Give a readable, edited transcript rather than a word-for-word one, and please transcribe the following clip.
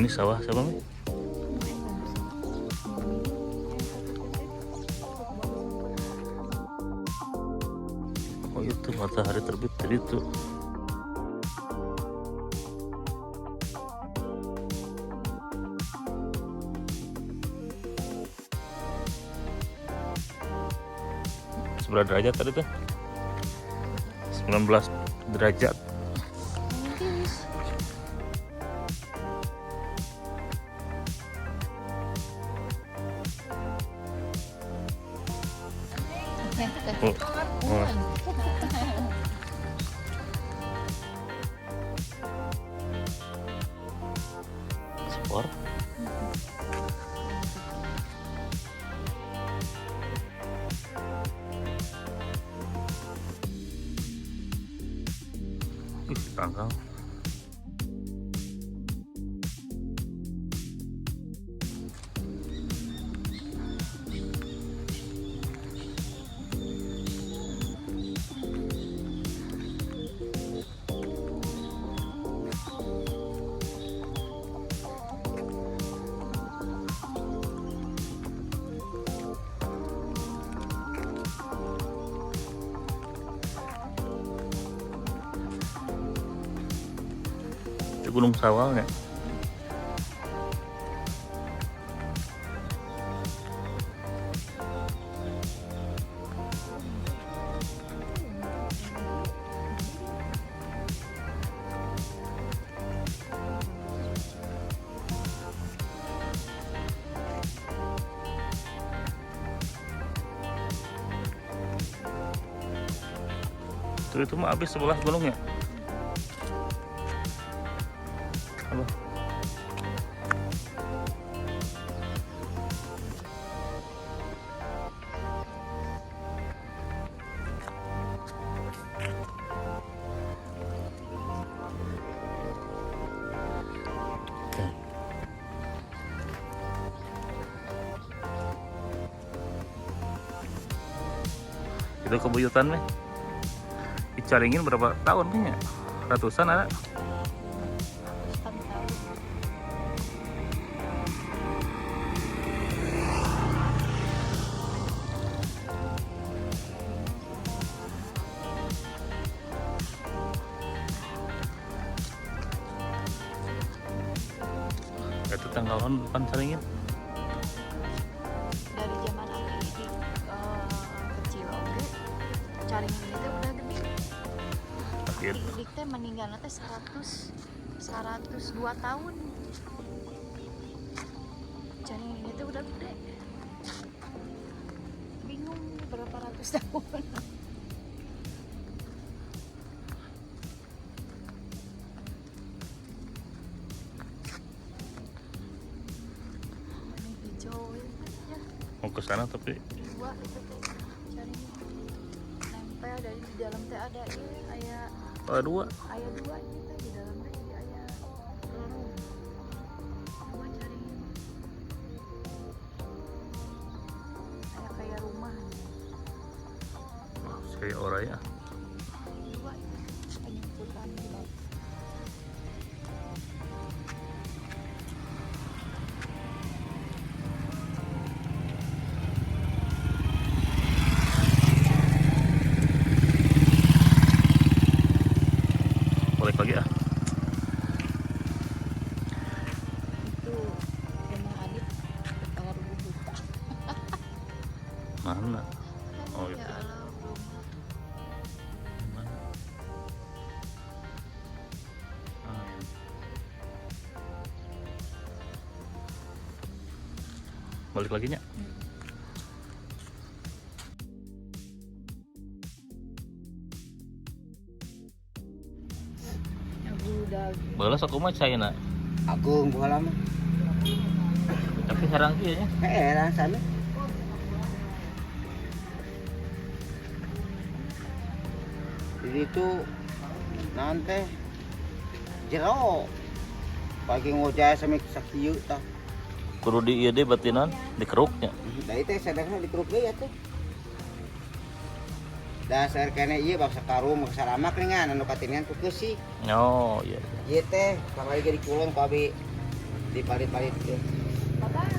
Ini sawah siapa nih? Oh itu matahari terbit dari itu. Seberapa derajat tadi tuh? 19 derajat. Oh. Oh. Sport. Ih, tangkal. Itu Gunung Sawalnya. Itu mah habis sebelah gunungnya. Apa? Oke. Itu kebuyutan nih. Dicaringin berapa tahun kayaknya? Ratusan ada. Itu tanggalan depan caringin. Dari zaman Aki Idik kecil oke, caringin ini teh udah gede. Akhir. Aki Idik teh meninggalna teh 100 102 tahun. Caringin ini teh udah gede. Bingung berapa ratus tahun. Ini hijau ya. Mau ke sana tapi Dua itu teh caringin nempel dari di dalam teh ada ini aya. Oh, dua. Aya dua ini teh di dalam teh, jadi aya lorong dua caringin, aya kayak rumah. Wah, kayak orang ya. Dua itu penyemputan di bawah. Balik lagi ah. Itu rumah Adit kepala rubuh buta. Mana? Oh, ya itu. Allah, rumah. Mana? Ah, iya. Balik lagi nya. Udah. Balas aku mah China. Agung baheula mah. Tapi herang kieu nya. Heeh, rasana. Jadi itu naon teh jero. Pagi ngojay sami sakieu tah. Kudu di ieu deui batinan dikeruknya. Da ieu teh sadarna dikeruk deui atuh. Dasar kene ieu bangsa karung bangsa ramak ringan anu katinian ku keusik. Oh, iya. Ieu teh kamari ge dikulon ku abi. Dipalit-palitkeun. Bapak.